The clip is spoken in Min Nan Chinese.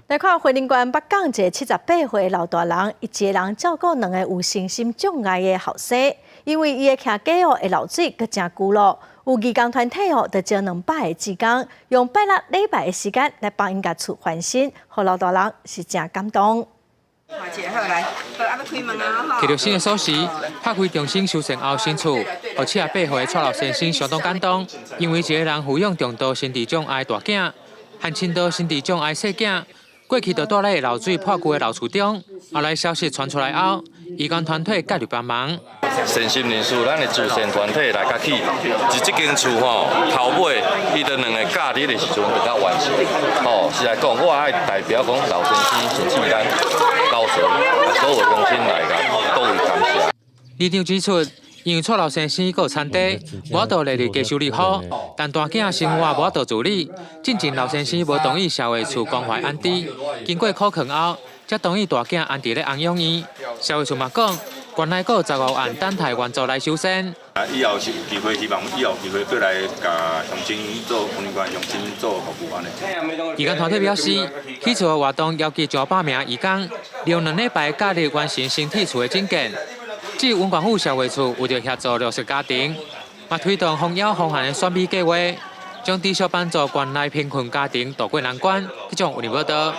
來看雲林縣北港一个78歲老大人，伊一个人照顧兩个有身心障礙的後生，因為伊的徛家哦會漏水，閣誠舊咯。有義工團體哦，就招200個志工，用拜六禮拜的時間來幫𪜶共厝翻新，予老大人是誠感動。摕著新的鎖匙，拍開重新修繕後新厝，予78歲的蔡老先生相當感動，因為一个人撫養重度心智障礙大囝，和輕度心智障礙細囝。過去就蹛佇會漏水破舊的老厝中，後來消息傳出來後，義工團體介入幫忙。善心人士，咱的慈善團體來佮起，佇這間厝吼，頭尾伊著兩个假日的時陣就較完成。吼，是來講，我愛代表講老先生，甚至咱高層所有鄉親來共各位感謝。里長指出，因為蔡老先生閣有殘疾，無法度蹛入家修理好，但大囝生活無法度自理。進前老先生無同意社會處關懷安置，經過苦勸後，才同意大囝安置咧安養院。社會處嘛講，縣內閣有15案等待援助來修繕。啊，以後是有機會，希望以後有機會過來共鄉親做雲林縣鄉親做服務按呢。義工團體表示，起初的活動邀集上百名義工，利用2禮拜假日完成新鐵厝的整建。至於溫縣府社會處為著協助弱勢家庭，嘛推動防枵防寒的選美計劃，將持續幫助縣內貧困家庭渡過難關。這種有報道。